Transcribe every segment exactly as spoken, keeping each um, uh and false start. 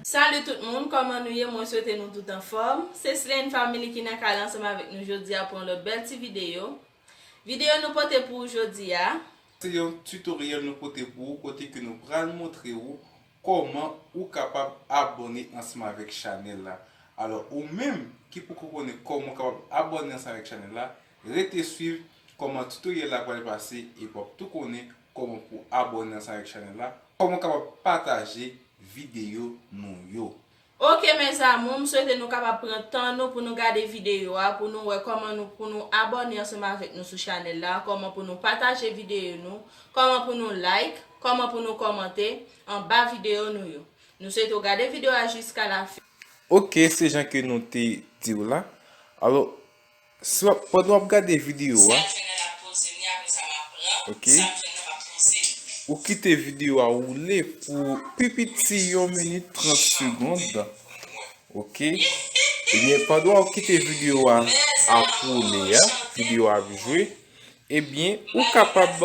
Salut tout moun, kòman nou ye? Mwen swete nou tout anfòm. Se Slane Family ki nan kay la ansanm avèk nou jodi a pou yon lòt bèl ti videyo. Videyo nou pote pou ou jodi a. Se yon tutorial nou pote pou ou kote ke nou pral montre ou kòman ou kapab abòne ansanm avèk chanèl la. Alò, ou menm ki poko konnen kòman ou kapab abòne ansanm avèk chanèl la, rete swiv kòman tutorial la pral pase epi w ap tou konnen kòman pou abòne ansanm avèk chanèl la, kòman w kapab pataje videyo nou yo. Ok, mes amours, m swete nou kapab pran tan nou pou nou gade videyo a, pou nou wè kòman nou, pou nou abòne ansanm avèk nou sou chanèl la, kòman pou nou pataje videyo nou, kòman pou nou like, kòman pou nou kòmante anba videyo nou yo. Nou swete w gade videyo a jiska la fen. Ok, se jan ke nou te di w la. Alò, si w ap, pandan w ap gade videyo a, ok, ou kite videyo a woule pou pi piti yon minit trant segond, ok? Ebyen, pandan w ap kite videyo a ap woule a, videyo a ap jwe, ebyen, ou kapab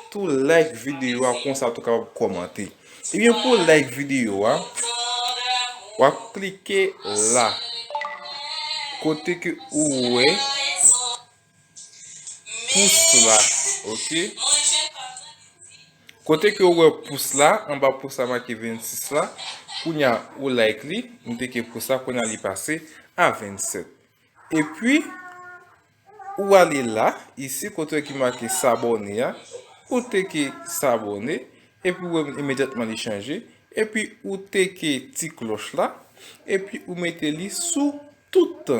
tou like videyo a, konsa tou kapab kòmante. Ebyen, pou like videyo a, w ap klike la, kote ke ou wè pous la, ok? Kote ke ou wè pous la, anba pous la make vennsis la, kounye a ou like li, m teke pous la, kounye a li pase a vennsèt. Epi, ou ale la, isi kote ki make s'abonner a, ou teke s'abonner, epi ou wè imedyatman li chanje, epi ou teke ti klòch la, epi ou mete li sou tout.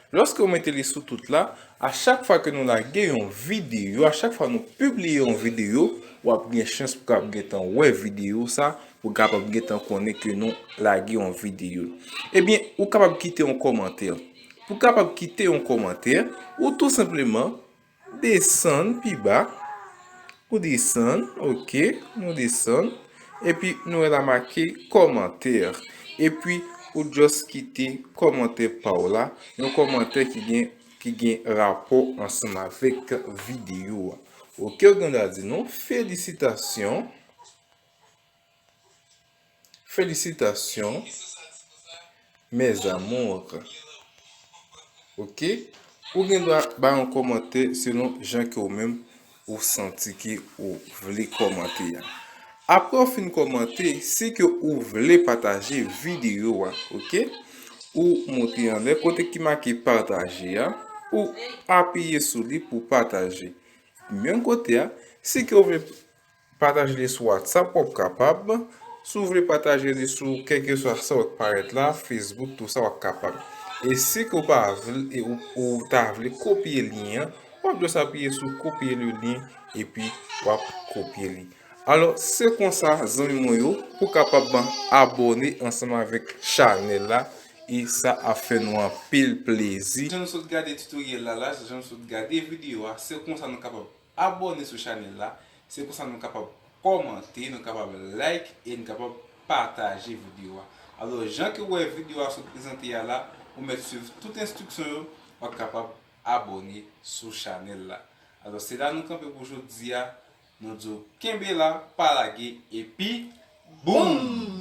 Lòske ou mete li sou tout la, a chak fwa ke nou lage yon videyo, a chak fwa nou pibliye yon videyo, w ap gen chans pou w ap gentan wè videyo sa, pou w kapab gentan konnen ke nou lage yon videyo. Ebyen, ou kapab kite yon kòmantè. Pou w kapab kite yon kòmantè, ou tou senpleman desann pi ba, ou desann, ok, nou desann, epi nou wè la make kòmantè. Epi ou just kite kòmantè pa w la, yon kòmantè ki gen, ki gen rapò ansanm avèk videyo a. Ok, ou gen dwa di nou, felisitasyon. Felisitasyon, mes amours. Ok? Ou gen dwa bay yon kòmantè selon jan ke ou menm ou santi ke ou vle kòmante a. Apre ou fin kòmante, si ke ou vle pataje videyo a, ok? Ou monte anlè kote ki make pataje a, ou apiye sou li pou pataje. Menm kote a, si ke ou vle pataje li sou WhatsApp, w ap kapab. Si w vle pataje li sou kèlkeswa sa w ap parèt la, Facebook, tou sa w ap kapab. E si ke w pa vle, e ou, ou ta vle kopye lyen an, w ap just apiye sou copier le lien epi w ap kopye li. Alò, se konsa, zanmi mwen yo, pou kapab abòne ansanm avèk chanèl la, e sa ap fè nou anpil plezi. Jan nou sot gade tutorial la la, jan nou sot gade videyo a, se konsa nou kapab abòne sou chanèl la. Se konsa nou kapab kòmante, nou kapab like e nou kapab pataje videyo a. Alò, jan ke w wè videyo a sot prezante a la, ou mèt swiv tout enstriksyon yo, w ap kapab abòne sou chanèl la. Alò, se la nou kanpe pou jodi a. Nou di w kenbe la, pa lage, epi boum!